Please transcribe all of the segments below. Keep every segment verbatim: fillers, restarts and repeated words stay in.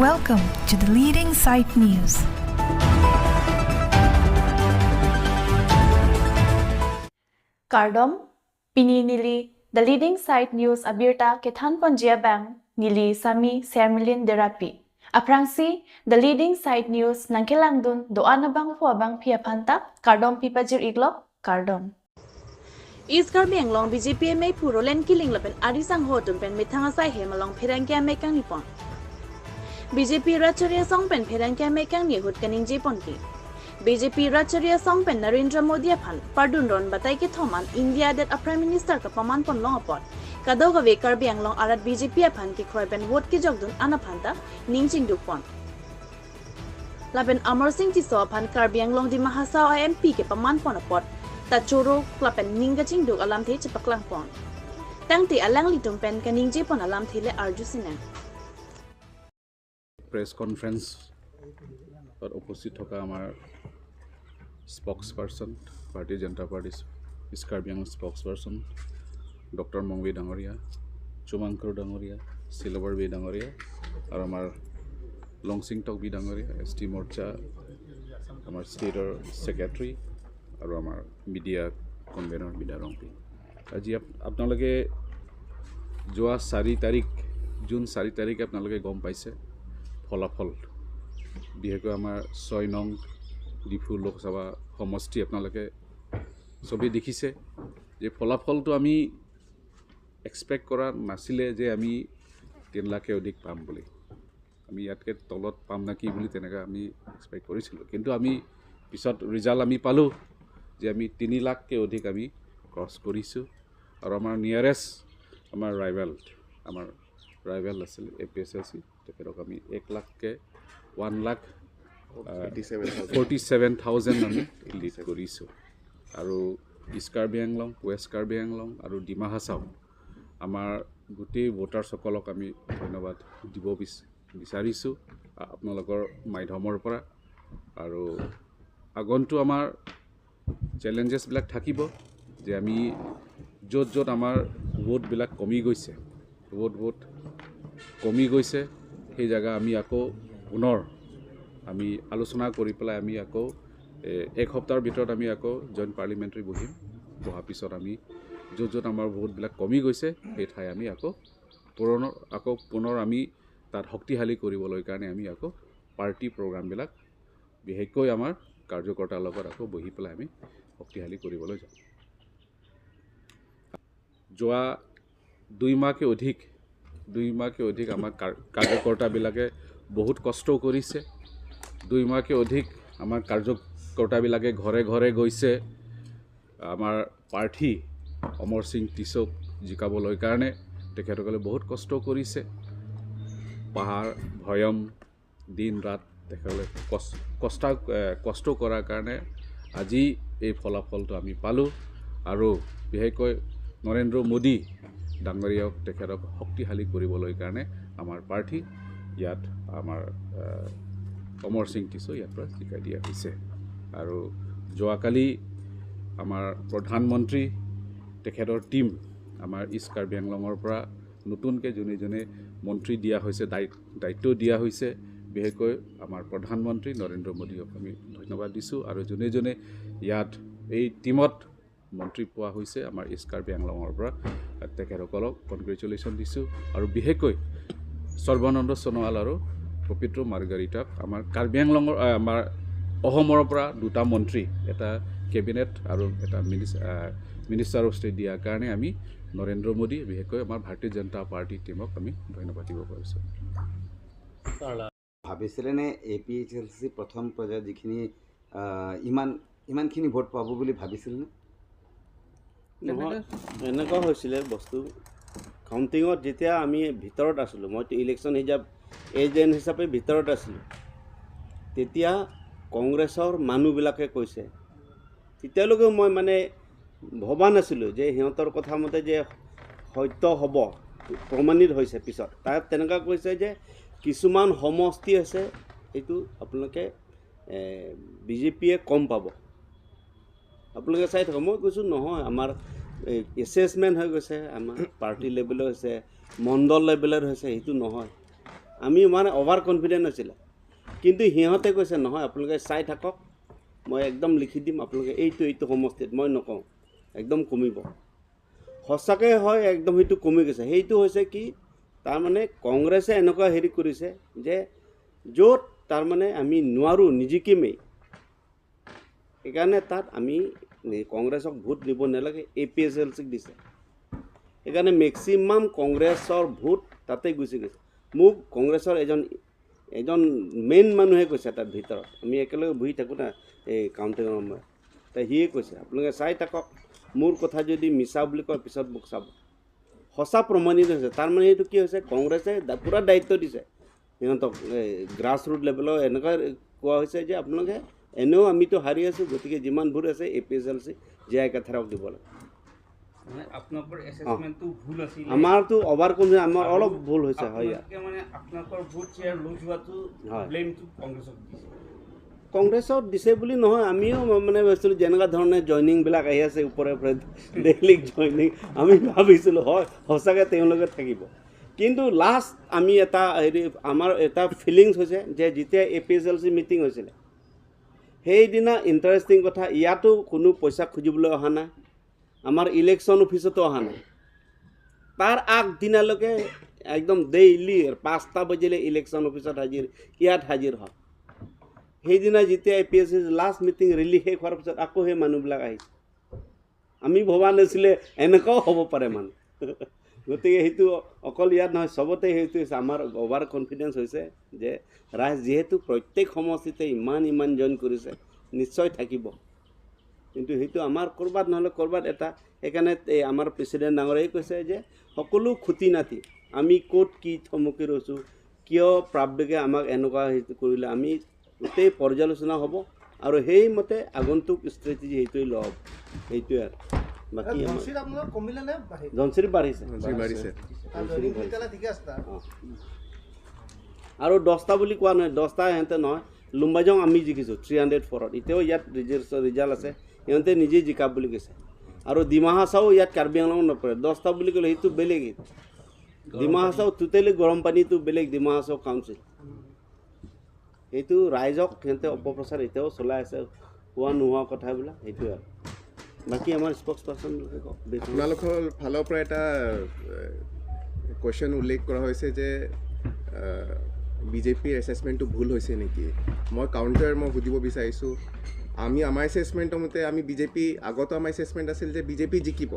Welcome to the Leading Site News. Kardom, pini neli The Leading Site News abirta kethanponji abang neli Sami Sermilin Derapi. Aphrangsi The Leading Site News nangkelangdun do-an abangphu abangphi aphanta kardom pipajir-iklo, kardom. East Karbi Anglong B J P M A phu Roland Killing lapen ari sangho atum pen methang asai hem along pherangke amei kangni pon. B J P Rachari Asong pen pherangke amei kangni ahut kaningje ponke, B J P Rachari Asong pen Narendra Modi aphan pardun ron batai kethom an India adet a Prime Minister kapaman ponlong apot, kadokave Karbi Anglong arat B J P aphan kekroi pen vote kejokdun an aphanta ning chingduk pon. Lapen Amarsing Tisso aphan Karbi Anglong Dima Hasao a M P kepaman pon apot ta choro lapen ning kachingduk alamthe chepaklang pon. Tangte alanglitum pen kaningje pon alamthe le arju sinang. Press কনফাৰেন্সত উপস্থিত থকা আমাৰ স্পক্সপাৰ্চন, ভাৰতীয় জনতা পাৰ্টি ইষ্ট কাৰ্বি আংলং স্পক্সপাৰ্চন ডক্টৰ মংবি ডাঙৰীয়া, চুমাংকৰ ডাঙৰীয়া, চিলবৰ বি ডাঙৰীয়া আৰু আমাৰ লংচিং টকবি ডাঙৰীয়া, এছ টি মৰ্চা, আমাৰ ষ্টেটৰ ছেক্ৰেটাৰী আৰু আমাৰ মিডিয়া কনভেনৰ বিদ্যা ৰংপি। আজি আপ- আপোনালোকে যোৱা চাৰি তাৰিখ, জুন চাৰি তাৰিখে আপোনালোকে গম পাইছে ফলাফল। বিশেষকৈ আমাৰ ছয় নং ডিফু লোকসভা সমষ্টি আপোনালোকে চবেই দেখিছে যে ফলাফলটো আমি এক্সপেক্ট কৰা নাছিলে যে আমি তিনি লাখে অধিক পাম বুলি। আমি ইয়াতকৈ তলত পাম নেকি বুলি তেনেকৈ আমি এক্সপেক্ট কৰিছিলোঁ, কিন্তু আমি পিছত ৰিজাল্ট আমি পালোঁ যে আমি তিনি লাখতকৈ অধিক আমি ক্ৰছ কৰিছোঁ। আৰু আমাৰ নিয়াৰেষ্ট আমাৰ ৰাইভেল, আমাৰ ৰাইভেল আছিল এ পি এছ এল চি, তেখেতক আমি এক লাখতকৈ ওৱান লাখ ফৰ্টি ছেভেন থাউজেণ্ড আমি লিড কৰিছোঁ। আৰু ইষ্ট কাৰ্বি আংলং, ৱেষ্ট কাৰ্বি আংলং আৰু ডিমা হাছাও আমাৰ গোটেই ভোটাৰ্ছসকলক আমি ধন্যবাদ দিব বিচ বিচাৰিছোঁ আ- আপোনালোকৰ মাধ্যমৰ পৰা। আৰু আগন্তুক আমাৰ চেলেঞ্জেছবিলাক থাকিব যে আমি য'ত য'ত আমাৰ ভোটবিলাক কমি গৈছে, ভোট ভোট কমি গৈছে, সেই জেগা আমি আকৌ পুনৰ আমি আলোচনা কৰি পেলাই আমি আকৌ এ, এক সপ্তাহৰ ভিতৰত আমি আকৌ জইণ্ট পাৰ্লিমেণ্টেৰী বহিম। বহাৰ পিছত আমি য'ত য'ত আমাৰ ভোটবিলাক কমি গৈছে সেই ঠাই আমি আকৌ পুনৰ আকৌ পুনৰ আমি তাত শক্তিশালী কৰিবলৈ কাৰণে আমি আকৌ পাৰ্টি প্ৰগ্ৰামবিলাক বিশেষকৈ আমাৰ কাৰ্যকৰ্তাৰ লগত আকৌ বহি পেলাই আমি শক্তিশালী কৰিবলৈ যাম। যোৱা দুই মাহকে অধিক দুই মাহকে অধিক আমাৰ কাৰ- কাৰ্যকৰ্তাবিলাকে বহুত কষ্ট কৰিছে। দুই মাহকে অধিক আমাৰ কাৰ্যকৰ্তাবিলাকে ঘৰে ঘৰে গৈছে। আমাৰ প্ৰাৰ্থী অমৰ সিং টিছৌক জিকাবলৈ কাৰণে তেখেতসকলে বহুত কষ্ট কৰিছে। পাহাৰ ভৈয়াম দিন ৰাত তেখেতসকলে কষ্ট কষ্ট এ, কষ্ট কৰাৰ কাৰণে আজি এই ফলাফলটো আমি পালোঁ। আৰু বিশেষকৈ নৰেন্দ্ৰ মোদী ডাঙৰীয়াক তেখেতক শক্তিশালী কৰিবলৈ কাৰণে আমাৰ প্ৰাৰ্থী ইয়াত আমাৰ এ, অমৰ সিং টিছৌ ইয়াৰ পৰা জিকাই দিয়া হৈছে। আৰু যোৱাকালি আমাৰ প্ৰধানমন্ত্ৰী তেখেতৰ টীম আমাৰ ইষ্ট কাৰ্বি আংলঙৰ পৰা নতুনকৈ যোনে যোনে মন্ত্ৰী দিয়া হৈছে, দায়ি- দায়িত্ব দিয়া হৈছে, বিশেষকৈ আমাৰ প্ৰধানমন্ত্ৰী নৰেন্দ্ৰ মোদীক আমি ধন্যবাদ দিছোঁ। আৰু যোনে যোনে ইয়াত এই টীমত মন্ত্ৰী পোৱা হৈছে আমাৰ ইষ্ট কাৰ্বি আংলঙৰ পৰা, তেখেতসকলক কনগ্ৰেচুলেশ্যন দিছোঁ। আৰু বিশেষকৈ সৰ্বানন্দ সোণোৱাল আৰু পবিত্ৰ মাৰ্ঘেৰিটাক আমাৰ কাৰ্বি আংলঙৰ আ, আমাৰ অসমৰ পৰা দুটা মন্ত্ৰী, এটা কেবিনেট আৰু এটা মিনিছ- আ, মিনিষ্টাৰ অফ ষ্টেট দিয়াৰ কাৰণে আমি নৰেন্দ্ৰ মোদী, বিশেষকৈ আমাৰ ভাৰতীয় জনতা পাৰ্টি টীমক আমি ধন্যবাদ দিব পাৰিছোঁ। ভাবিছিলেনে এ পি এইচ এল চি প্ৰথম পৰ্যায়ত যিখিনি আহ, ইমান ইমানখিনি ভোট পাব বুলি ভাবিছিলনে? নহয়, এনেকুৱা হৈছিলে বস্তু। কাউণ্টিঙত যেতিয়া আমি ভিতৰত আছিলোঁ, মইতো ইলেকশ্যন হিচাপ এজেণ্ট হিচাপে ভিতৰত আছিলোঁ, তেতিয়া কংগ্ৰেছৰ মানুহবিলাকে কৈছে, তেতিয়ালৈকে মই মানে ভবা নাছিলোঁ যে সিহঁতৰ কথা মতে যে সত্য হ'ব, প্ৰমাণিত হৈছে পিছত। তাত তেনেকুৱা কৈছে যে কিছুমান সমষ্টি আছে, এইটো আপোনালোকে বি জে পিয়ে কম পাব। আপোনালোকে চাই থাকক। মই কৈছোঁ, নহয়, আমাৰ এছেচমেণ্ট হৈ গৈছে, আমাৰ পাৰ্টি লেভেলত হৈছে, মণ্ডল লেভেলত হৈছে, সেইটো নহয়। আমি মানে অভাৰ কনফিডেণ্ট আছিলে। কিন্তু সিহঁতে কৈছে, "নহয়, আপোনালোকে চাই থাকক, মই একদম লিখি দিম, আপোনালোকে এইটো এইটো সমষ্টিত মই নকওঁ, একদম কমিব।" সঁচাকৈ হয়, একদম সেইটো কমি গৈছে। সেইটো হৈছে কি, তাৰমানে কংগ্ৰেছে এনেকুৱা হেৰি কৰিছে যে য'ত তাৰমানে আমি নোৱাৰোঁ, নিজিকিমেই, সেইকাৰণে তাত আমি নি- কংগ্ৰেছক ভোট দিব নালাগে, এ পি এইচ এল চিক দিছে। সেইকাৰণে মেক্সিমাম কংগ্ৰেছৰ ভোট তাতে গুচি গৈছে। মোক কংগ্ৰেছৰ এজন এজন মেইন মানুহে কৈছে তাত ভিতৰত, আমি একেলগে বহি থাকোঁ না এই কাউণ্টিঙৰ সময়ত, তে সিয়ে কৈছে, "আপোনালোকে চাই থাকক, মোৰ কথা যদি মিছা বুলি কয় পিছত মোক চাব।" সঁচা প্ৰমাণিত হৈছে। তাৰমানে এইটো কি হৈছে, কংগ্ৰেছে দা- পূৰা দায়িত্ব দিছে সিহঁতক, গ্ৰাছ ৰুট লেভেলৰ এনেকুৱা কোৱা হৈছে যে আপোনালোকে এনেও আমিতো হাৰি আছোঁ, গতিকে যিমান ভোট আছে A P H L C J I কাথাৰক দিব লাগে। মানে আপোনালোকৰ এছেচমেণ্টটো ভুল আছিল। আমাৰতো অভাৰ কনফিডেণ্ট, আমাৰ অলপ ভুল হৈছে, হয়। আপোনালোকে মানে আপোনালোকৰ ভোট শ্বেয়াৰ লো যোৱাটো হয়। ব্লেমটো কংগ্ৰেছক দিছে। কংগ্ৰেছত দিছে বুলি নহয়, আমিও ম- মানে ভাবিছিলোঁ যেনেকুৱা ধৰণে জইনিংবিলাক আহি আছে ওপৰে ওপৰে, ডেইলি জইনিং, আমি ভাবিছিলোঁ হয় সঁচাকৈ তেওঁলোকে থাকিব। কিন্তু লাষ্ট আমি এটা হেৰি, আমাৰ এটা ফিলিংছ হৈছে যে যেতিয়া এ পি এইচ এল চি মিটিং হৈছিলে, সেইদিনা ইণ্টাৰেষ্টিং কথা, ইয়াতো কোনো পইচা খুজিবলৈ অহা নাই, আমাৰ ইলেকশ্যন অফিচতো অহা নাই। তাৰ আগদিনালৈকে একদম ডেইলি পাঁচটা বজিলে ইলেকশ্যন অফিচত হাজিৰ, ইয়াত হাজিৰ হয়। সেইদিনা যেতিয়া A P H C last meeting rally শেষ হোৱাৰ পিছত আকৌ সেই মানুহবিলাক আহিছে। আমি ভবা নাছিলে এনেকুৱাও হ'ব পাৰে মানুহ। গতিকে সেইটো অকল ইয়াত নহয়, চবতে সেইটো হৈছে। আমাৰ অভাৰ কনফিডেন্স হৈছে যে ৰাইজ যিহেতু প্ৰত্যেক সমষ্টিতে ইমান ইমান জইন কৰিছে, নিশ্চয় থাকিব। কিন্তু সেইটো আমাৰ ক'ৰবাত নহ'লে ক'ৰবাত এটা, সেইকাৰণে এই আমাৰ প্ৰেচিডেণ্ট ডাঙৰীয়াই কৈছে যে সকলো খুটি নাতি আমি ক'ত কি থমকি ৰৈছোঁ, কিয় পাব্লিকে আমাক এনেকুৱা হেৰি কৰিলে, আমি গোটেই পৰ্যালোচনা হ'ব আৰু সেইমতে আগন্তুক ষ্ট্ৰেটেজি সেইটোৱে লোৱা হ'ব। সেইটোৱে আৰু বাকী আমাৰ ধনশিৰি আপোনালোকৰ কমিলে নে বাঢ়িল? ধনশিৰি বাঢ়িছে। ধনশিৰি বাঢ়িছে। আৰু জইনিং তেতিয়াহ'লে ঠিকে আছে তাৰ। আৰু দহটা বুলি কোৱা নহয়, দহটা সিহঁতে নহয়, লুম্বাইজং আমি জিকিছোঁ থ্ৰী হাণ্ড্ৰেড ফ'ৰত, এতিয়াও ইয়াত ৰিজাল্ট আছে, সিহঁতে নিজে জিকা বুলি কৈছে। আৰু ডিমা হাছাও ইয়াত কাৰ্বি আংলঙত নপৰে, দহটা বুলি ক'লে সেইটো বেলেগ। ডিমা হাছাও টোটেলি গৰম পানীটো বেলেগ, ডিমা হাছাও কাউন্সিল। সেইটো ৰাইজক সিহঁতে অপপ্ৰচাৰ এতিয়াও চলাই আছে, হোৱা নোহোৱা কথাবিলাক সেইটোৱে আৰু। বাকী আমাৰ স্পক্স পাৰ্চন আপোনালোকৰ ফালৰ পৰা এটা কুৱেশ্যন উল্লেখ কৰা হৈছে যে বিজেপিৰ এছেচমেণ্টটো ভুল হৈছে নেকি। মই কাউণ্টাৰ মই সুধিব বিচাৰিছোঁ, আমি আমাৰ এছেচমেণ্টৰ মতে আমি বিজেপি, আগতে আমাৰ এছেচমেণ্ট আছিল যে বিজেপি জিকিব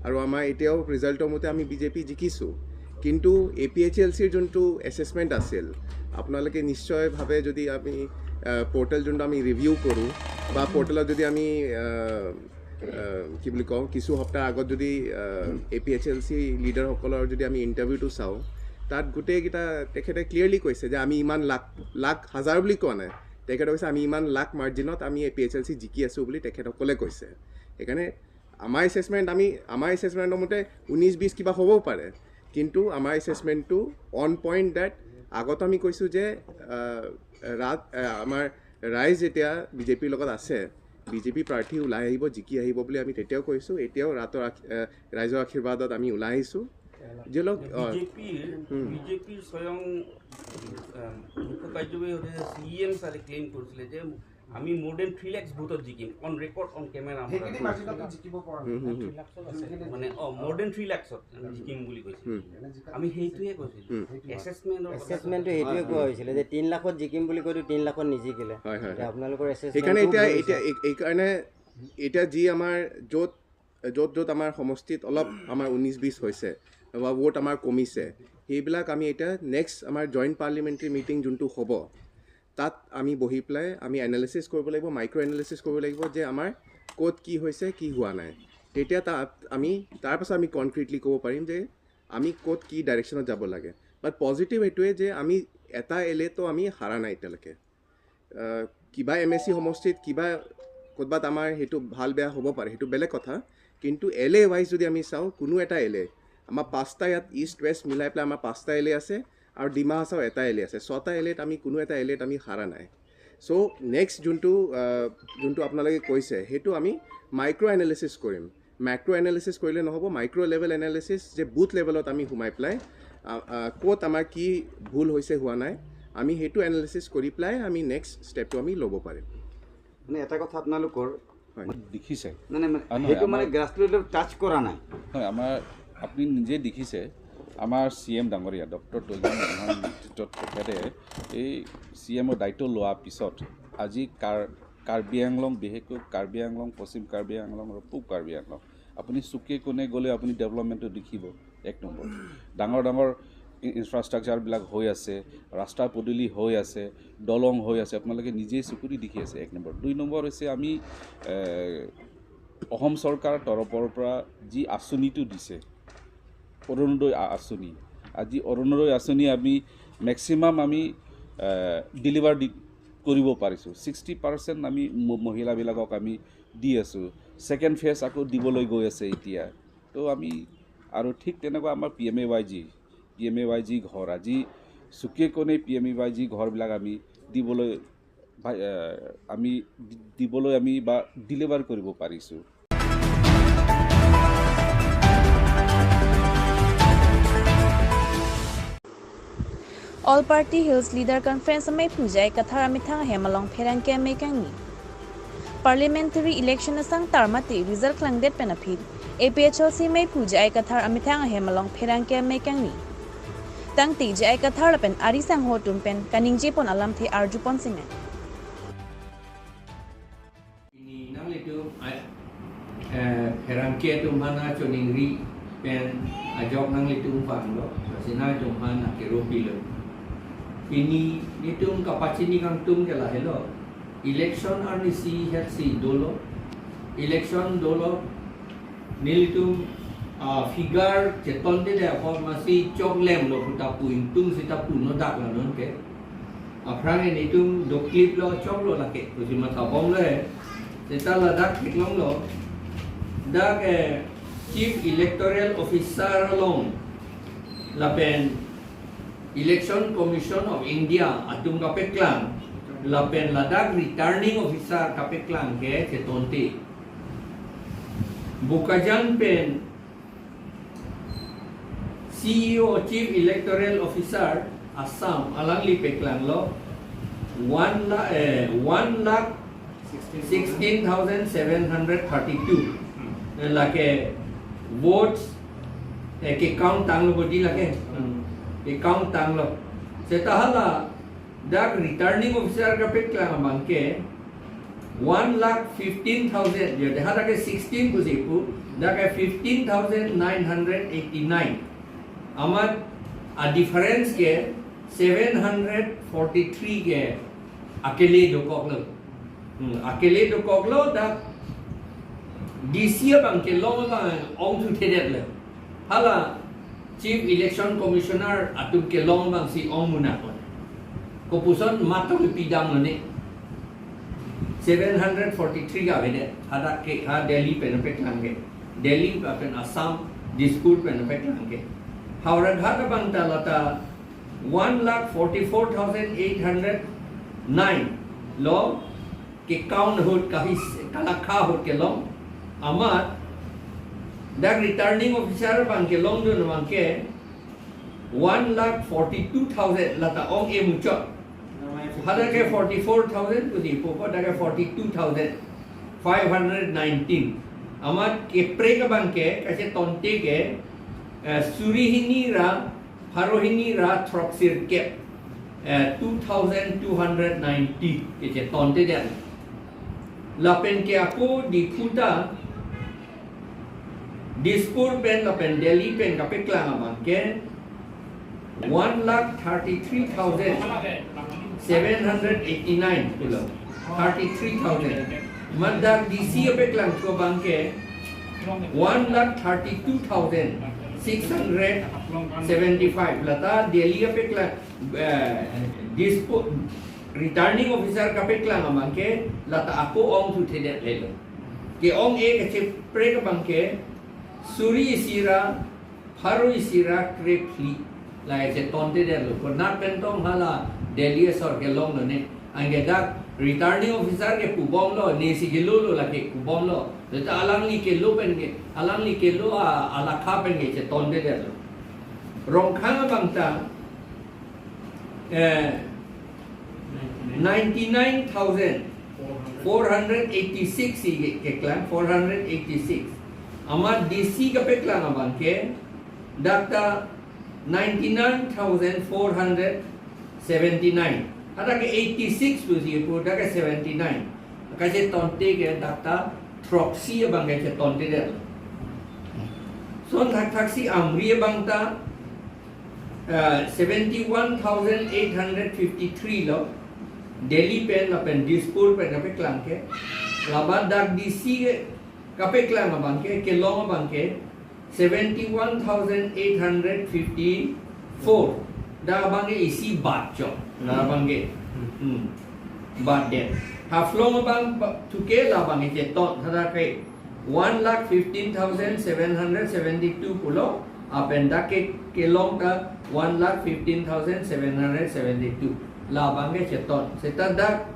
আৰু আমাৰ এতিয়াও ৰিজাল্টৰ মতে আমি বিজেপি জিকিছোঁ। কিন্তু এ পি এইচ এল চিৰ যোনটো এছেচমেণ্ট আছিল, আপোনালোকে নিশ্চয়ভাৱে যদি আমি পৰ্টেল যোনটো আমি ৰিভিউ কৰোঁ বা পৰ্টেলত যদি আমি আহ, আহ, কি বুলি কওঁ, কিছু সপ্তাহ আগত যদি এ পি এইচ এল চি লিডাৰসকলৰ যদি আমি ইণ্টাৰভিউটো চাওঁ, তাত গোটেইকেইটা তেখেতে ক্লিয়াৰলি কৈছে যে আমি ইমান লাখ, লাখ হাজাৰ বুলি কোৱা নাই, তেখেতে কৈছে আমি ইমান লাখ মাৰ্জিনত আমি এ পি এইচ এল চি জিকি আছোঁ বুলি তেখেতসকলে কৈছে। সেইকাৰণে আমাৰ এছেচমেণ্ট, আমি আমাৰ এছেচমেণ্টৰ মতে ঊনৈছ বিছ কিবা হ'বও পাৰে, কিন্তু আমাৰ এছেচমেণ্টটো অন পইণ্ট ডেট আগত আমি কৈছোঁ যে আহ, ৰা- আহ, আমাৰ ৰাইজ যেতিয়া বিজেপিৰ লগত আছে, বিজেপি প্ৰাৰ্থী ওলাই আহিব, জিকি আহিব বুলি আমি তেতিয়াও কৈছোঁ, এতিয়াও ৰাতৰ আশ- আহ, ৰাইজৰ আশীৰ্বাদত আমি ওলাই আহিছোঁ। যে লগ- অ, বিজেপিৰ হুম। বিজেপিৰ স্বয়ং আহ, মুখ্য কাৰ্যবাহী অধিকাৰী চি ই এম ছাৰে ক্লেইম কৰিছিলে যে আমি মোৰ দেন থ্ৰী লাখছ ভোটত জিকিম, অন ৰেকৰ্ড, অন কেমেৰা। সেইখিনি মাৰ্জিনত জিকিব পৰা হুম, হুম, হুম। মানে অ, মোৰ দেন থ্ৰী লাখছত আমি জিকিম বুলি কৈছে। হুম। আমি সেইটোৱে কৈছিলোঁ। হুম। এছেচমেণ্টৰ এছেচমেণ্টটো সেইটোৱে কোৱা হৈছিলে যে তিনি লাখত জিকিম বুলি কৈতো তিনি লাখত নিজিকিলে। হয়, হয়, এতিয়া হয়। আপোনালোকৰ সেইকাৰণে এছেচমেণ্টটো এতিয়া ভুল এতিয়া হৈছে। এই- এইকাৰণে এতিয়া যি আমাৰ য'ত য'ত য'ত আমাৰ সমষ্টিত অলপ আমাৰ ঊনৈছ বিছ হৈছে বা ভোট আমাৰ কমিছে, সেইবিলাক আমি এতিয়া নেক্সট আমাৰ জইণ্ট পাৰ্লিমেণ্টেৰী মিটিং যোনটো হ'ব, তাত আমি বহি পেলাই আমি এনালিচিছ কৰিব লাগিব, মাইক্ৰ' এনালিচিছ কৰিব লাগিব যে আমাৰ ক'ত কি হৈছে, কি হোৱা নাই। তেতিয়া তাত আমি, তাৰ পাছত আমি কনক্ৰিটলি ক'ব পাৰিম যে আমি ক'ত কি ডাইৰেকশ্যনত যাব লাগে। বাট পজিটিভ এইটোৱে যে আমি এটা এলেতো আমি হাৰা নাই এতিয়ালৈকে। আহ, কিবা এম এ চি সমষ্টিত কিবা ক'ৰবাত আমাৰ সেইটো ভাল বেয়া হ'ব পাৰে, সেইটো বেলেগ কথা। কিন্তু এল এ ৱাইজ যদি আমি চাওঁ, কোনো এটা এল এ, আমাৰ পাঁচটা ইয়াত ইষ্ট ৱেষ্ট মিলাই পেলাই আমাৰ পাঁচটা এল এ আছে আৰু ডিমা হাছাও এটা এল এ আছে। ছটা এল এত আমি কোনো এটা এল এত আমি হাৰা নাই। চ' নেক্সট যোনটো আহ, যোনটো আপোনালোকে কৈছে, সেইটো আমি মাইক্ৰ' এনালিচিছ কৰিম। মেক্ৰ' এনালিচিছ কৰিলে নহ'ব, মাইক্ৰ' লেভেল এনালিচিছ যে বুথ লেভেলত আমি সোমাই পেলাই আ, আ, ক'ত আমাৰ কি ভুল হৈছে, হোৱা নাই, আমি সেইটো এনালিচিছ কৰি পেলাই আমি নেক্সট ষ্টেপটো আমি ল'ব পাৰিম। মানে এটা কথা আপোনালোকৰ হয়। দেখিছে। মানে মানে আ, নহয়, সেইটো মানে আমাৰ- গ্ৰাছৰুটৰ টাচ কৰা নাই। হয়, আমাৰ আপুনি নিজে দেখিছে, আমাৰ চি এম ডাঙৰীয়া ডক্টৰ তুলিৰাম সিংহৰ নেতৃত্বত তেখেতে এই চি এমৰ দায়িত্ব লোৱাৰ পিছত আজি কাৰ কাৰ্বি আংলং, বিশেষকৈ কাৰ্বি আংলং, পশ্চিম কাৰ্বি আংলং আৰু পূব কাৰ্বি আংলং, আপুনি চুকে কোণে গ'লে আপুনি ডেভেলপমেণ্টটো দেখিব। এক নম্বৰ, ডাঙৰ ডাঙৰ ই- ইনফ্ৰাষ্ট্ৰাকচাৰবিলাক হৈ আছে, ৰাস্তা পদূলি হৈ আছে, দলং হৈ আছে, আপোনালোকে নিজেই চকুদি দেখি আছে। এক নম্বৰ। দুই নম্বৰ হৈছে আমি এ, অসম চৰকাৰৰ তৰফৰ পৰা যি আঁচনিটো দিছে, অৰুণোদয় আ- আঁচনি, আজি অৰুণোদয় আঁচনি আমি মেক্সিমাম আমি ডেলিভাৰ দি কৰিব পাৰিছোঁ। ছিক্সটি পাৰ্চেণ্ট আমি ম- মহিলাবিলাকক আমি দি আছোঁ। ছেকেণ্ড ফেজ আকৌ দিবলৈ গৈ আছে এতিয়া। তো আমি আৰু ঠিক তেনেকুৱা আমাৰ P M A Y G, P M A Y G ঘৰ, আজি চুকে কোণে P M A Y G ঘৰবিলাক আমি দিবলৈ ভা- এ, আমি দি- দিবলৈ আমি বা ডেলিভাৰ কৰিব পাৰিছোঁ। All Party Hills Leader Conference amei puja ekathar amethang ahem along pherangke amei kangni. Parliamentary election asang tarmate result klangdet pen aphi A P H L C amei puja ekathar amethang ahem along pherangke amei kangni. Tangte J I Kathar lapen ari sangho atum pen kaningje pon alamthe arju pon sinai. Pini nanglitum ai- eh, pherangke atum aphan choningri pen ajok nanglitum aphan lo, lasi nanglitum aphan kero pilo. Pini nelitum kapachini kangtung ke lahelo. Election arnisi hetsi dolo. Election dolo, nelitum, ah, figure chetonte de apot masi choklemlo pu ta pu, ingtung sita pu nodak la non ke. Aphrang nelitum dokliplo, choklo lake, pusi matha bomlo he. Seta ladak theklonglo. Dak, eh, Chief Electoral Officer along lapen Election Commission of India atum kapeklang lapen ladak Returning Officer kapeklang ke chetonte. Bokajan pen C E O, Chief Electoral Officer Assam, alangli peklanglo one lakh, eh, one lakh sixteen thousand seven hundred thirty-two. Eh, lake votes, eh, ke count tanglo bodi lake. Ke count tanglo. Seta hala dak Returning Officer kapeklang abang ke one lakh fifteen thousand, ya, dak ke sixteen pusi pu, dak ke fifteen thousand nine hundred eighty-nine. Amat a difference ke seven hundred forty-three ke akele dokoklo. Hmm, akele dokoklo, dak D C abang kelong abang ongthuthedetlo. Hala Chief Election Commissioner atum kelong abangsi ong munak lo. Kopuson matok pidamlo ne. Seven hundred forty-three ke avedet. Hadak ke ha Delhi pen peklang ke. Delhi lapen Assam, Dispur pen peklang ke. Howraghat abang ta lata one lakh forty-four thousand eight hundred nine lo ke count ahut, kahi s- kalakha ahut kelong. Amat dak Returning Officer abang kelongdun abang ke one lakh forty-two thousand lata ong-e muchot. Hadak ke forty-four thousand pusi pu, dak ke forty-two thousand five hundred nineteen. Amat keprek abang ke kachetonte ke, eh, suri hini ra pharo hini ra throksirkep, eh, two thousand two hundred ninety kechetontedetlo. Lapen ke ako Diphu ta Dispur pen lapen Delhi pen kapeklang abang ke one lakh thirty-three thousand seven hundred eighty-nine pulo. Thirty-three thousand. Mat dak D C apeklangthu abang ke one lakh thirty-two thousand six hundred seventy-five. Lata Delhi apeklang, eh, Dispo, Returning Officer kapeklang abang ke lata ako ongthuthedet lelo. Ke-ong-e kacheprek abang ke suri isi ra pharo isi ra krephli. Lahei chetontedetlo. Konat pen tong hala Delhi asor kelonglo ne. Anke dak Returning Officer ke pubomlo, nesi kelolo lake pubomlo. Lata alangli kelo pen ke, alangli kelo a, alakha pen ke chetontedetlo. Rongkhang abang ta, eh, ninety-nine thousand four hundred eighty-six si ke-, keklang, four hundred eighty-six. Amat D C kapeklang abang ke, dak ta ninety-nine thousand four hundred seventy-nine. Hadak ke eighty-six pusi pu, dak ke seventy-nine. Kachetonte ke dak ta throksi abang ke chetontedet. Lason thakthaksi Amri abang ta, ah, seventy-one thousand eight hundred fifty-three lo. Delhi pen lapen Dispur pen kapeklang ke. Laban dak D C ke kapeklang abang ke, kelong abang ke, seventy-one thousand eight hundred fifty-four. Dak abang ke isi bat chok. Dak abang ke. Hmm. Batdet. Haflong abang ba-, thuke labang ke cheton. Hadak ke one lakh fifteen thousand seven hundred seventy-two pulo. Lapen dak ke kelong ta one lakh fifteen thousand seven hundred seventy-two. Labang ke cheton. Seta dak,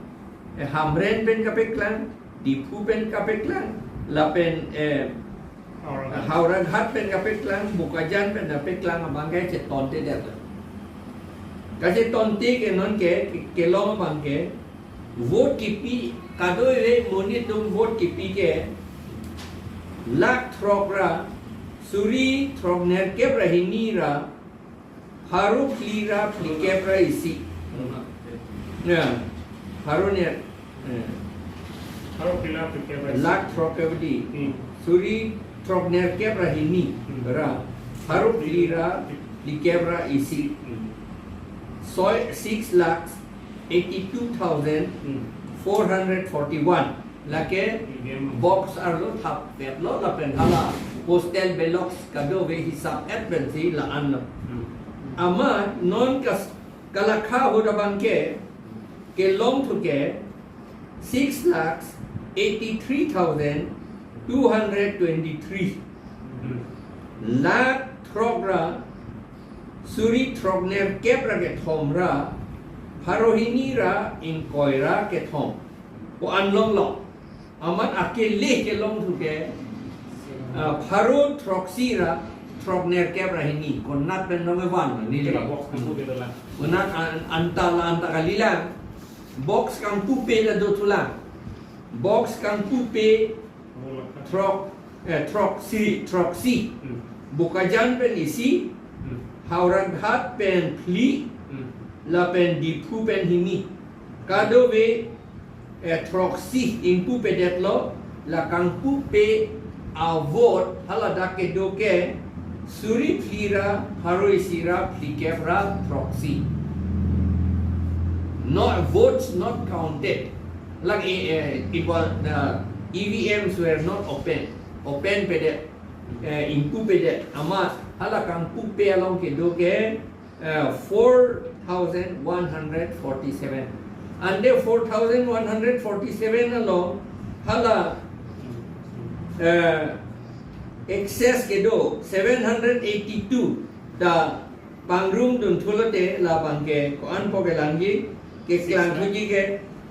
eh, Hamren pen kapeklang, Diphu pen kapeklang, lapen, eh, Howraghat. Howraghat pen kapeklang, Bokajan pen kapeklang abang ke chetontedet. Kachetonte ke non ke, ke-, kelong abang ke, vote kipi, kadokave monit atum vote kipi ke, lakh throk ra, suri throk nerkep ra hini ra, pharo phli ra phlikep ra isi. Ya. Pharo ner. Ya. Pharo phli ra phlikep ra isi. Lakh throk kevdi. Hmm. Suri throk nerkep ra hini. Hmm. Ra. Pharo phli ra phlikep ra isi. Hmm. Soi, six lakhs eighty-two thousand four hundred forty-one. Lake E V M. Box arlo thapdetlo lapen hala postal ballots kadokave hisap et pensi la-an lo. Hmm. Amat non kas-, kalakha ahut abang ke kelong thuke six lakhs eighty-three thousand two hundred twenty-three. Hmm. Lakh throk ra suri throk nerkep ra kethom ra pharo hini ra ingkoi ra kethom. Ko-an longlo. Amat akele kelong thuke, ah, pharo throksi ra throk nerkep ra hini. Konat pen nonge van neli. Kela box kangpupe dolang. Konat an-, anta la anta kalilang. Box kangpupe ta dothulang. Box kangpupe throk, eh, throksi, throksi. Hmm. Bokajan pen isi, hmm, Howraghat pen phli, hmm, lapen Diphu pen hini. Kadokave, eh, throksi ingpupedetlo, la kangpupe avote, haladak kedo ke, suri phli ra pharo isi ra phlikep ra throksi. No votes not counted. Like, eh, eh, it was, the E V Ms were not open. Open pedet, eh, ingpupedet. Amat hala kangpupe along kedo ke, eh, four thousand one hundred forty-seven. Ante four thousand one hundred forty-seven along hala, eh, excess kedo seven hundred eighty-two ta pangrum dunthulote labang ke ko-anpo kelangji, keklang thuji ke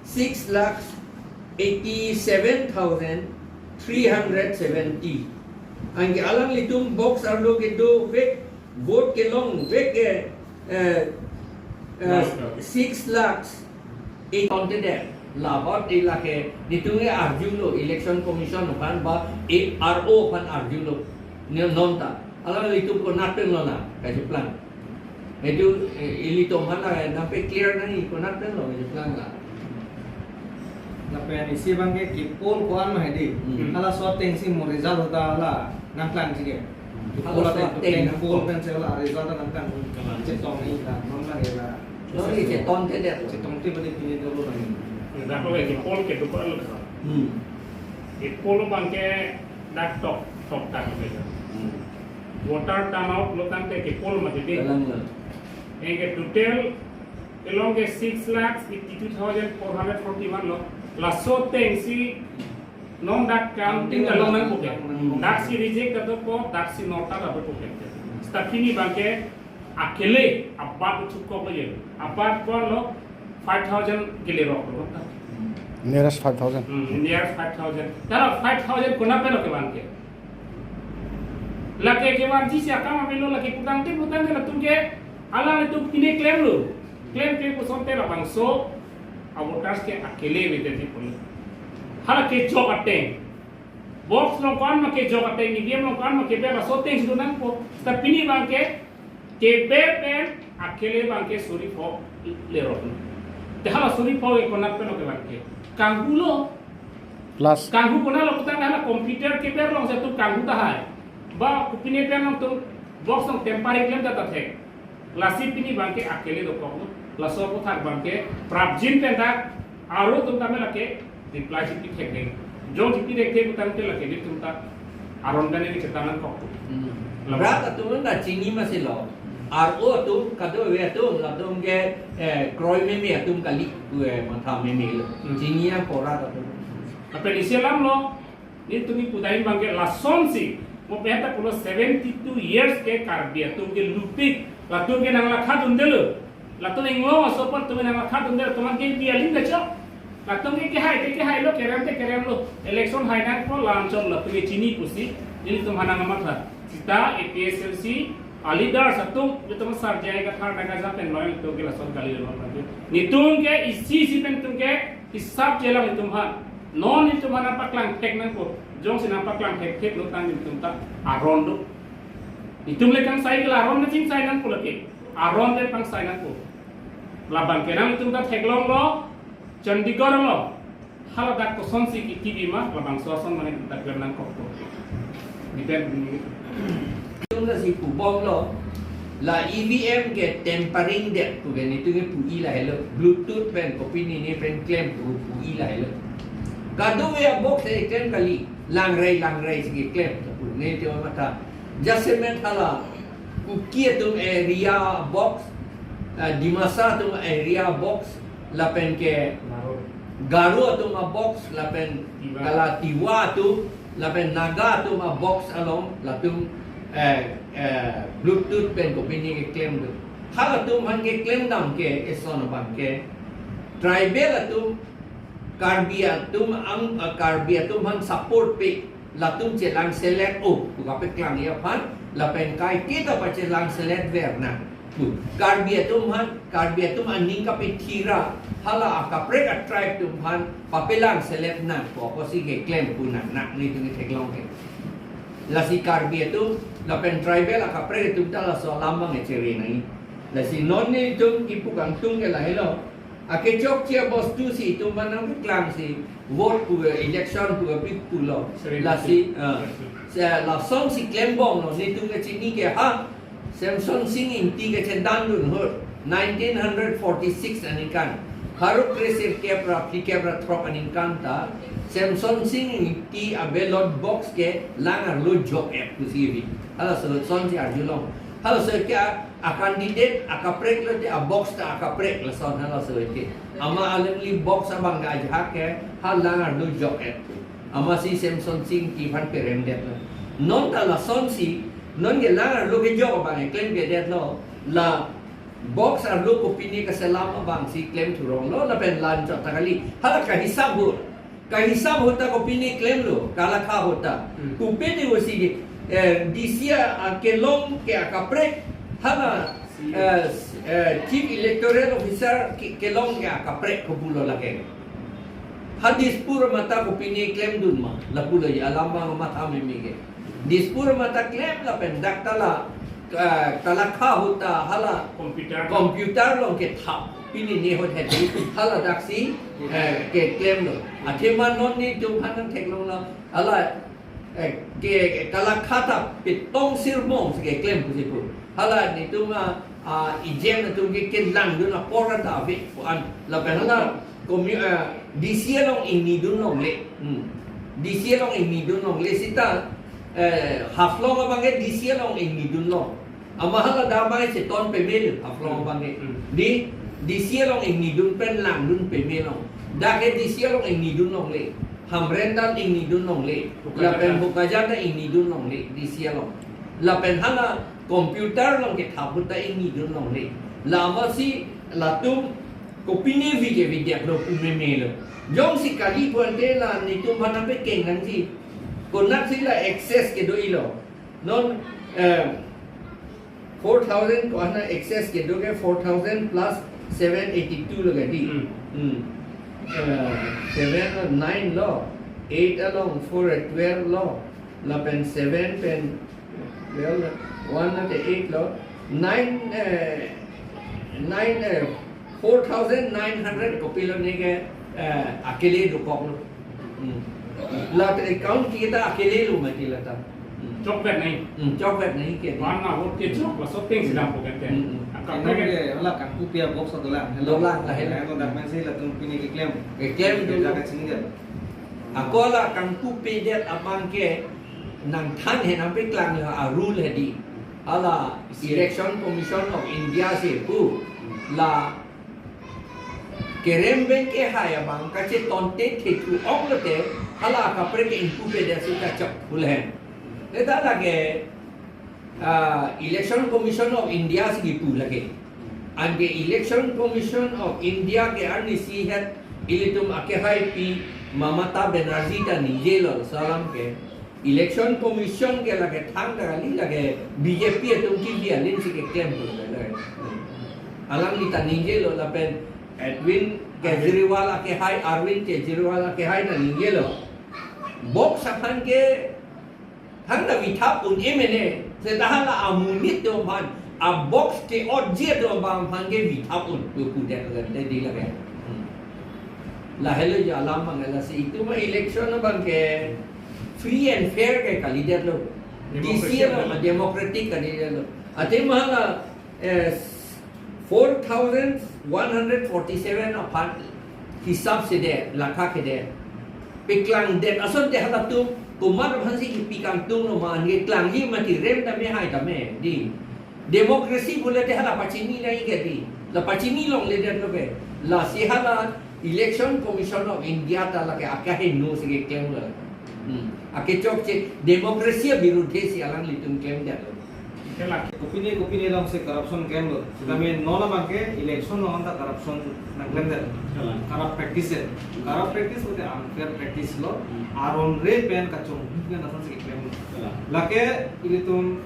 six lakhs eighty-seven thousand three hundred seventy. Anke alanglitum box arlo kedovek, vote kelongvek ke, eh, eh, six lakhs eight hundred. Labat e lake, netum ke arjulo, Election Commission aphan ba A R O aphan arjulo. Ne non ta. Alanglitum konat pen lonang, kacheplang. Itu, eh, ilitum aphan la, nangpe clear nangji, konat pen lo, kacheplang la. Lapen isi abang ke ke-poll ko-an ma hedi. Hmm. Halaso atengsi mo result ta la nangklangji ke. Ke-poll, halaso ateng, ateng ke-poll pen si la result ta nangklang. Klang. Chetong ni la, non la hela. Non ni chetontedet. Chetongte bade pini dolo nangji. Dak lo ke-poll kedo ko-an lo. Hmm. Ke-poll abang ke dak tok, tok dak lo. Hmm. Voter turnout lo tangte ke-poll mati di. Kalang lo. Anke total kelong ke six lakhs eighty-two thousand four hundred forty-one lo. Laso atengsi non dak counting along nangpo ke. Hmm. Daksi reject kedo po, daksi nota kedo po ke. Seta pini abang ke akele abat uthuk kok lo ye. Abat ko lo five thousand kelerok lo. Nearest five thousand. Hmm, nearest five thousand. Tara five thousand konat pen lo kevan ke. Lake kevanji si akam avelo, lake putangte putangte latum ke alanglitum pine klemlo. Klem klem pusonte labangso avoters ke akele avedet pulo. Hala kejok ateng. Box along ko-an ma kejok ateng, E V M along ko-an ma keber, laso ateng si do nangpo. Seta pini abang ke keber pen akele abang ke suri pho lerok. Te hala suri pho ke konat pen lo ke abang ke? Kanghu lo. Plus. Kanghu konat lo putangte hala computer keber along si latum kanghu tahai. Ba kopine pen along tum box along tampering klem ta ta thek. Lasi pini abang ke akele dokok lo. Laso aputhak abang ke prapjin pen dak aro atum tame lake reply chipi thekding. Jong chipi thekthe putangte lake netum ta aron pen neli chethan nangkok. Hmm. Lama. Rat atum ta chini masi lo. Aro atum kadokave atum latum ke, eh, kroi meme atum kali, eh, matha meme lo. Hmm. Chini apor rat atum. Lapen isi alam lo, netum kipu dai abang ke lasonsi, mo pen ta pulo seventy two years ke Karbi atum ke lupik, latum ke nanglakha dundelo. Latum inglong aso apot latum ke nanglakha dundelo, latum ke bialing kachok. Latum ke kehai, ke kehai lo, kerem te kerem lo. Election hai nangpo, la-anchot latum ke chini pusi, nelitum aphan nangkamatha. Seta A P H L C a leaders atum, latum Sar J I Kathar, Naga Japen Loyal atum ke lason kali lo. Netum ke isi isi pen netum ke hisap chelang netum aphan. Non netum aphan nangpaklang thek nangpo. Jongsi nangpaklang thekthelo tang netum ta aron do. Netum le kangsai ke la aron le chingsai nangpo lake. Aron le kangsai nangpo. Labang ke nangtum ta theklong lo, Chandigarh lo. Hala dak kosonsi kitibi ma, labangso ason mane ta klem nangkokpo. Depend. Tung lasi pubom lo, la E V M ke tampering det pu ke netum ke pu-i lahelo, Bluetooth pen kopine ne pen klem pu pu-i lahelo. Kadokave a-box ke klem kali, langrai langrai si keklem pu netum matha. Jasemet hala Kuki atum area box, eh, Dimasa atum area box, lapen ke Garo atum a-box, lapen Tiwa. Kala Tiwa atum, lapen Naga atum a-box along, latum, eh, eh, Bluetooth pen kopine keklem do. Halatum aphan keklem dam ke, eson abang ke. Tribal atum, Karbi atum ang, eh, Karbi atum aphan support pe, latum chelang select o, pu kapeklang aphan, lapen kaike ta pachelang select ver nang. Pu, Karbi atum aphan, Karbi atum aning kapethira, hala akaprek a-tribe atum aphan, papelang select nang, pu apotsi keklem pu nang, nang netum ketheklong ke. Lasi Karbi atum, lapen tribal akaprek atum ta laso alam abang echere nangji. Lasi non netum kipu kangtung ke lahelo, akechokche abostu si itum aphan nangpeklang si vote pu, election pu, pik pulo. Seventy. Lasi, ah, se-, lasonsi klembom lo, netum kechini ke ha, Semson Sing Ingti kechedandun ahut, nineteen hundred forty-six aningkan. Pharo kresirkep ra phlikep ra throk aningkan ta, Semson Sing Ingti a-ballot box ke lang arlo jok-et pusi vi. Halaso asonsi arjulong. Halaso ke a, a-candidate akaprek lote a-box ta akaprek lason halaso ke. Ama alangli box abang ke ajahak ke ha lang arlo jok-et. Amatsi Semson Sing Ingti aphan peremdet lo. Non ta lasonsi, non ke lang arlo kejok abang ke klemkledet lo. La box arlo kopine kaselam abangsi klemthurong lo, lapen la-anchot ta kali. Hala kahisap ahut. Kahisap ahut ta kopine klemlo, kalakha ahut ta. Hmm. Kopine pusi, eh, D C a, akelong ke akaprek, hala, eh, eh, Chief Electoral Officer ke, kelong ke akaprek kopulo lake. Ha Dispur amat ta kopine klemdun ma, lapulo ya, alam abang matha meme ke. Dispur amat ta klem lapen dak ta la, eh, kalakha ahut ta hala computer. Computer along kethap. Pini ne ahut hedi hala daksi, eh, keklem lo. Athema non netum aphan nangtheklong lo. Hala, eh, ke, ke kalakha ta pitong sirmong si keklem pusi pu. Hala netum a, a, ejen atum ke kelangdun apor ta ave ko-an. Lapen hala komi, eh, D C along ingnidun longle. Hmm. D C along ingnidun longle seta, eh, Haflong abang ke D C along ingnidun long. Amat hala dak abang cheton peme lo, Haflong abang ke. Hmm. Di, D C along ingnidun pen langdun peme long. Dak ke D C along ingnidun longle. Hamren ta ingnidun longle. Bokajan. Lapen Bokajan ta ingnidun longle, D C along. Lapen hala computer along kethap ahut ta ingnidun longle. La amatsi latum kopine vi ke vidiak lo pu meme lo. Jongsi kali pu ante la netum aphan nangpekeng nangji. Konaksi la access kedo-i lo. Non, eh, four thousand ko-an excess kedo ke four thousand plus seven eighty-two lo ke di. Hmm. Hmm. Eh, seven lo, nine lo, eight along four, eh, twelve lo, lapen seven pen twelve lo, one lo te eight lo, nine, eh, nine, eh, four thousand nine hundred kopilo ne ke, eh, akele dokok lo. Hmm. La te account kita akele lo mati la ta. Hmm. Chokvet nahi. Hmm, chokvet nahi ke. One na vote ke chok, la soteng si dam pocket ke. Hmm, hmm. Akam Kainon ke. Ke hala Kangpokpi a-box dolang. Dolang, lahelo. Lahelo dak pensi latum pini keklem. Keklem dulu. Jaga chingjar. Ako la Kangpokpi det abang ke nangthan he nangpeklang le a-rule he di. Hala Election Commission of India si pu la kerem pen kehai abang kachetonte thethu-ok lote hala kaprek ke ingpupe det si kachok full hand. Neta lake, ah, Election Commission of India si kipu lake. Anke Election Commission of India ke arnisi het ilitum akehaipi Mamata Banerjee ta ningjelo, laso alam ke. Election Commission ke lake thangta kali, lake B J P atum kibi alin si keklem tu lake. Alangli ta ningjelo lapen Arvind Kejriwal akehai, Arvind Kejriwal akehai ta ningjelo. Box aphan ke thangta vithap un-e mene, seta hala amonit atum aphan, a-box ke-otji atum aphan ke vithap un, pu pu det lake, te di lake. Hmm. Lahelo ja alam abang lasi itum a-election abang ke free and fair ke kalidetlo. Democracy D C abang abang. Democratic kalidetlo. Athema hala, eh, four thousand one hundred forty-seven aphan hisap si det, lakha ke det. Peklangdet asonte halatum komat aphansi kipi kangtung lo ma, keklangji mati, rem tame hai tame di. Democracy pulote hala pachini nangji ke di. La pachini longledetlo ke. Lasi hala Election Commission of India ta lake akeheno si keklem lo. Hmm. Akechokche democracy abirudhe si alanglitum klemdetlo. Kela. Kopine kopine along si corruption klemlo. Hmm. Sitame non abang ke election along ta corruption nangklemdet. Kela. Corrupt practice. Corrupt practice pulote unfair practice lo. Hmm. Aron re pen kachonghu pen asonsi klemlo. Kela. Lake ilitum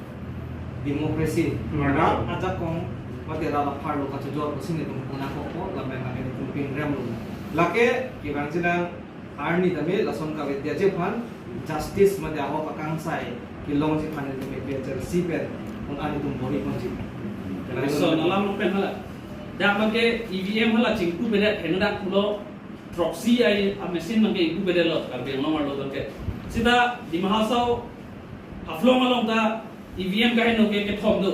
democracy. Hmm. Rat ajakong mate rat apharlo kachojor pusi nelitum konatpo, lapen lake nelitum pingremlo. Lake kevangji nang arni tame lason kavedetji aphan justice mate ahok akangsai kelongji aphan nelitum A P H L C pen un-an nelitum bor-iponji. Lason alam pen hala. Dak abang ke E V M hala chingpupedet, heno dak pulo throksi ai a-machine abang ke ingpupedet lo, Karbi Anglong arlo abang ke. Sita Dima Hasao Haflong along ta E V M kaheno ke kethom do.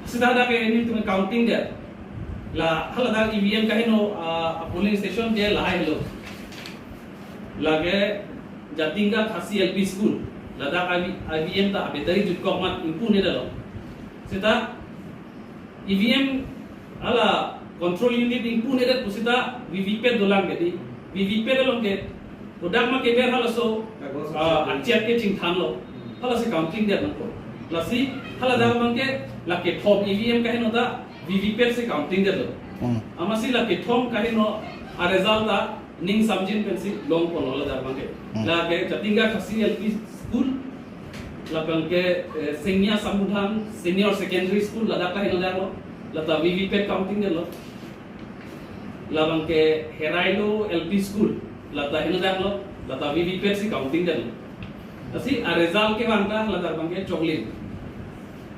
Sita dak ke nelitum counting det. La hala dak E V M kaheno, ah, polling station ke lahai lo. Lake Jatinga Khasi L P School. Ladak I V, E V M ta battery jutkok amat ingpunedetlo. Sita E V M hala control unit ingpunedet pusita V V pad dolang ke di. V V pad along ke kodak ma keber halaso, kagos ah, achek ke chingthanlo. Halasi counting det nangkok. Lasi hala dak abang ke la kethom E V M kaheno ta V V pad si counting detlo. Hmm. Amatsi la kethom kaheno a-result ta ning samjin pensi longponlo ladak abang ke. Hmm. Lake Jatinga Khasi L P School, lapen ke, eh, Sengya Sambudhan Senior Secondary School, ladak ta heno daklo, lata V V pad counting detlo. Labang ke Herailo L P School, lata heno daklo, lata V V pad si counting detlo. Lasi a-result kevang ta ladak abang ke choklim.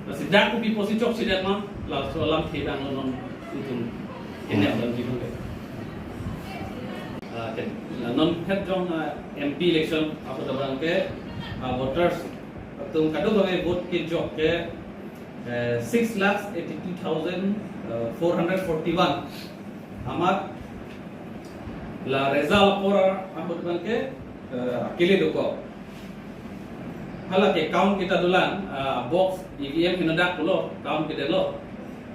Lasi dak kopi pusi choksidet ma, laso alam kedang lo non itum. Kene abang jibang ke. Ah, ken, la non phet jong, ah, M P election apot abang ke, ah, voters atum kadokave vote kejok ke, eh, six lakhs eighty-two thousand four hundred forty-one. Amat la result apor apot abang ke, eh, akele dokok. Hala ke count kita dolang, ah, box E V M heno dak pulo, count kedetlo.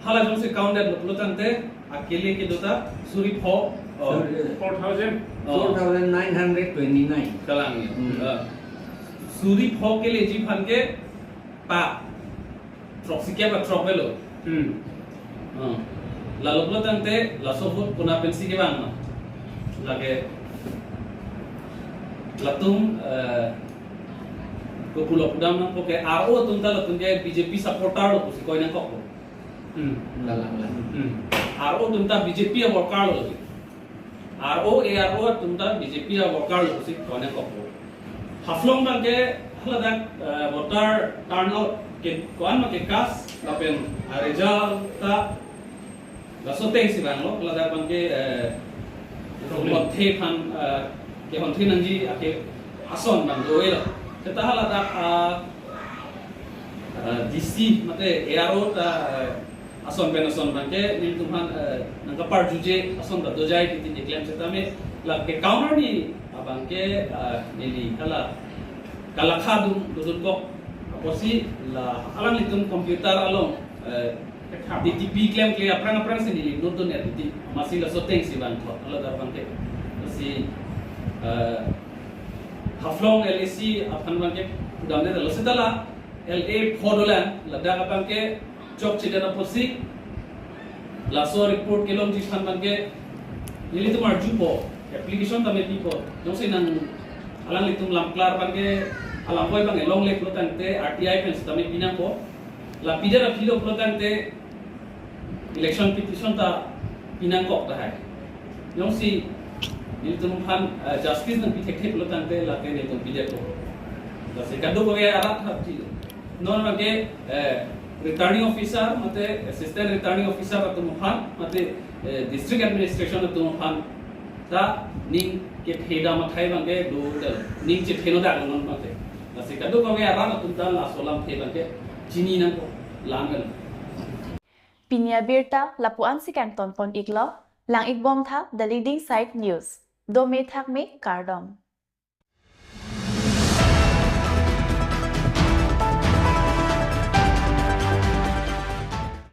Hala jongsi count detlo pulo tangte, akele kedo ta suri pho, oh. Suri. Four thousand? Oh. Four thousand nine hundred twenty-nine. Kalang ya. Hmm. Ah. Suri pho keleji aphan ke pa throksi kep a throk avelo. Hmm. Oh. Lalo pulo tangte laso vote konat pensi kevang ma? Lake latum, eh, Pulo pudam nangkok ke R O atum ta latum ke B J P supporter lo pusi koi nangkok lo. Hmm. Lala, lala. Hmm. R O atum ta B J P a worker lo. R O, A R O atum ta B J P a worker lo pusi koi nangkok lo. Haflong abang ke haladak, eh, voter turnout ke ko-an ma ke cast lapen, eh, result ta laso ateng si vanglo, ladak abang ke, eh, Problem. Lothe aphan, eh, ke honthe nangji ake ason abang do-elo. Seta haladak, ah, eh, D C mate A R O ta, eh, ason pen ason abang ke nelitum aphan, eh, nangkaparjuje ason ta dojai titi keklem setame lake counter ni abang ke, eh, neli hala kalakha dun dun kok apotsi la alanglitum computer along, eh, D T P klemkle aphrang aphrang si neli note dun ya titi. Amatsi laso ateng si vangkok. Haladak abang ke. Lasi, eh, Haflong L A C aphan abang ke pudamde lo. Seta la L A pho dolang, ladak abang ke chokchedet apotsi laso report kelongji aphan abang ke nelitum arjupo, application tame pipo. Jongsi nang alanglitum lamklar abang ke alam poi abang ke longle pulo tangte R T I pen setame pinangpo. La pidet aphi lo pulo tangte election petition ta pinangkok tahai. Jongsi nelitum aphan, eh, justice nangpi thekthe pulo tangte lake nelitum pidetpo. Lasi kadokave arat hapji lo. Non abang ke, eh, returning officer mate assistant returning officer atum aphan mate, eh, district administration atum aphan ta ning kethe dam athai abang ke do tel, ning chethe nodak non abang ke. Lasi kadokave arat atum ta laso alamthe abang ke chini nangkok, lang nang. Pini abirta lapu-an si kangton pon iklo, lang ikbom tha The Leading Side News. Dome thakme, kardom.